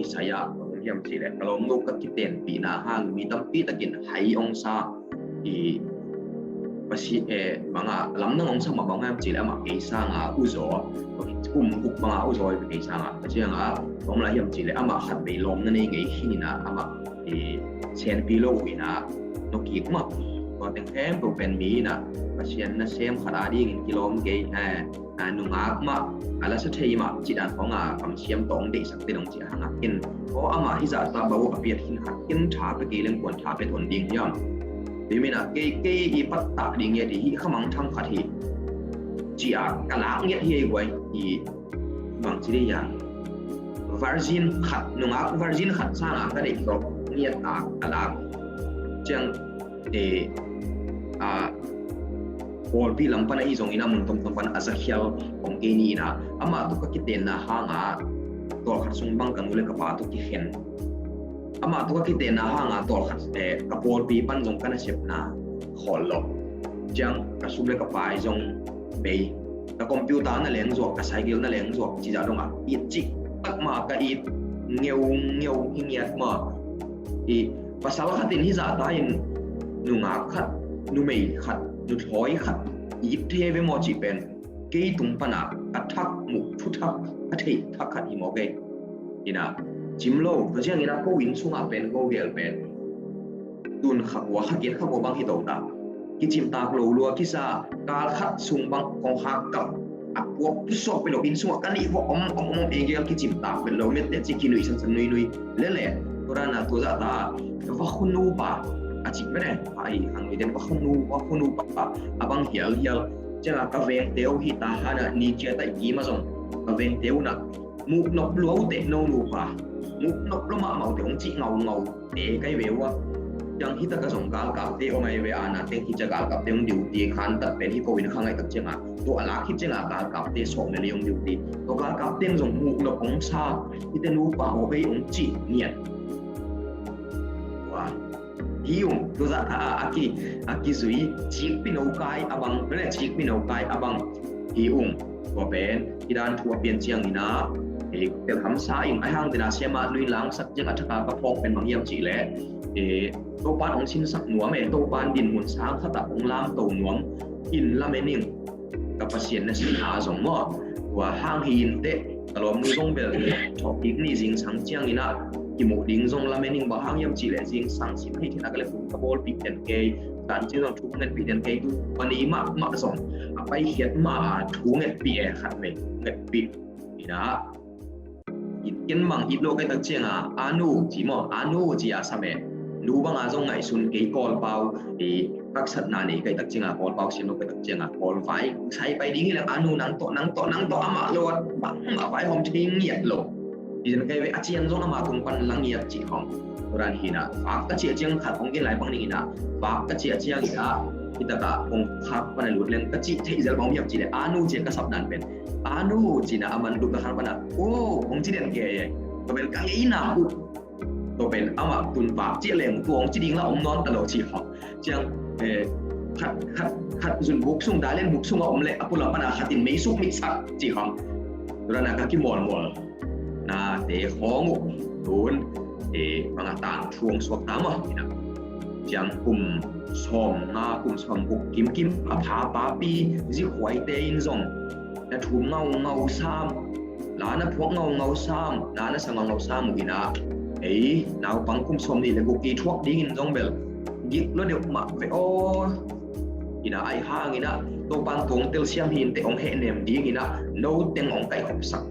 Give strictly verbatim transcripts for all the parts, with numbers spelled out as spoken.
kisai ah, bang hiam cih leh ka lawmnu ka kitenpihna hang mi tampi takin hai hong sa, i pasi e bang a lamdang hong sa mah, bang hiam cih leh amah kei sang a uzaw, kum guk bang a uzaw i kei sang a, ka ciang a bang lai hiam cih leh amah khat vei lawm na nei ngei khin in a, amah i senpi lo uh in a, nokik mah, tua teng khempeuh pen mi in a, Pasian nasem khat a dingin kilawm kei, eh, a, nungak mah, a lasa thei mah, cih dan khawng a kamsiam tawh hong deihsak te dong cih hang a ken, aw amah hih zahta bang uh a piat khin khat ken tha pia kei leng kuan tha pia tawn ding hiam? Tua min a kei, kei i pattah ding ngiat hi, hih khamang thang khat hi, ci a ka lak ngiat hi ei guai, i bang ci dei hiam? Virgin khat, nungak virgin khat sang a ka deih tawh ngiat a ka lak. Ciang e, a, pawlpi lam pan ahi zongin a mun tomtom pan a zakhial kong kei ni in a, amah tawh ka kitenna hang a tawlkhat sung bang ka nu le ka pa tawh kikhen. Amah tawh ka kitenna hang a tawlkhat, e, ka pawlpi pan zong ka nasepna khawl lo. Ciang ka sum le ka pai zong bei, ka computer na leng zuak, ka cycle na leng zuak, ci zah dong a it cik tak ma ka it ngeu ngeu hi ngiat ma. I pasal khat in hih zahta in nungak khat, numei khat, nuthawi khat it thei ve maw cih pen kei tung pan a ka thak muh thuthak ka theih thak khat hi maw kei. In a cim lo, tua ciangin a ko inn sungah pen ko gel pen tun kha kua, kha giat kha kua bang hi to ta. Kicimtak lo lua kisa, kal khat sung bang kong khak kap a puak pusuak pia lo, inn sungah ka nih vok om om om, ei gel kicimtak pia lo, met le ci kinuih sansan nuinui. Lele, tua dan a tua zahta va khunupa a cih mene, a i hang nuih den va khunu, va khunupa a bang hialhial. Ciangah ka vengte uh hi ta hana ni ciat a i kim a zong ka vengte uh na muh nop lua uh teh no nupa, muh nop lua mahmah uh teh hong cih ngaungau te kai ve uh a. Ciang hi tak a zong galkapte om ai ve, a na teng hi cia galkapte hong duty khan tak pen hi ko in kha ngai tak ciangah tua a lak hi ciangah galkapte sawm le li hong duty, tua galkapte zong muh nop hong sa, hite nupa aw ei hong cih ngiat. Tua hi ung, tua zah a, a, a ki, a kizui cikpi no kai a bang, le cikpi no kai a bang hi ung. Tua pen i dan thu a pian ciangin a, e, tel hamsa in a hang dena siama lui langsak ciang a thaka ka phawk pen bang hiam cih leh, e, Topan hong sinsak nuam e, Topan dinmun sang khatah hong lamto nuam in lamen ing. Ka Pasian nasepna zong maw, tua hang hi inteh, ka lawmnu zong bel thawhkik ni zingsang ciangin a kimuh ding zong lamen ing, bang hang hiam cih leh zingsang sim hei khin a ka le kum ka bawlpih den kei, tan cin zong thu ngetpih den kei, tu pani mahmah zong a paikhiat mah a thu ngetpih e, khat vei ngetpih. Ina It ken mang it lo kai tak cianga, a nu ci maw, a nu ci a sam e. Nu banga zong ngaihsun kei, Kawlpau i haksatna nei kai tak cianga, Kawlpau siam lo kai tak cianga, Kawlvai sai pai ding hi leng a nu nang tawh, nang tawh, nang tawh amah lo a bang a vaihawm thei ngiat lo. Hi zen kai ve a cian zong ama tung pan la ngiat ci khawng. Tua dan hina, vak ka ciah ciang khat hong gen lai bang ning ina, vak ka ciah ciang ina, hi taka kong khak pan a lut leng ka cih theih zel bang om hiam ci le, a nu ci a ka sap dan pen. A nu cina a man duh ka khang pana, o, hong ci den kei e. Tua pen ka ngeina uh. Tua pen amah tun vak ciah leng tua hong ci ding la om nawn ta lo ci khawng. Ciang, eh, khat, khat, khat zun buk sung, dai len buk sung a om leh a pulak pana khat in mei suk mit sak ci khawng. Tua na ka kimawlmawl. Na te khawng uh. Tun, eh, bang a tangthu hong suak ta maw. Ina. Ciang kum sawm nga, kum sawm guk kimkim a pha papi zi khuaite in zong na thum ngaungau sam, la na phuak ngaungau sam, la na sa ngaungau sam uh ina. Ei, naupang kum sawm nih le guk i thuak dingin zong bel gik lua deuh mah ve aw. Ina ai hang ina, Topan tuang telsiam hi inteh hong hehnem ding ina, no teng hong kaihkhopsak.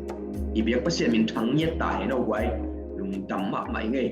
I biak Pasian min thang ngiat ta he no guai, lungdam mahmah i ngei.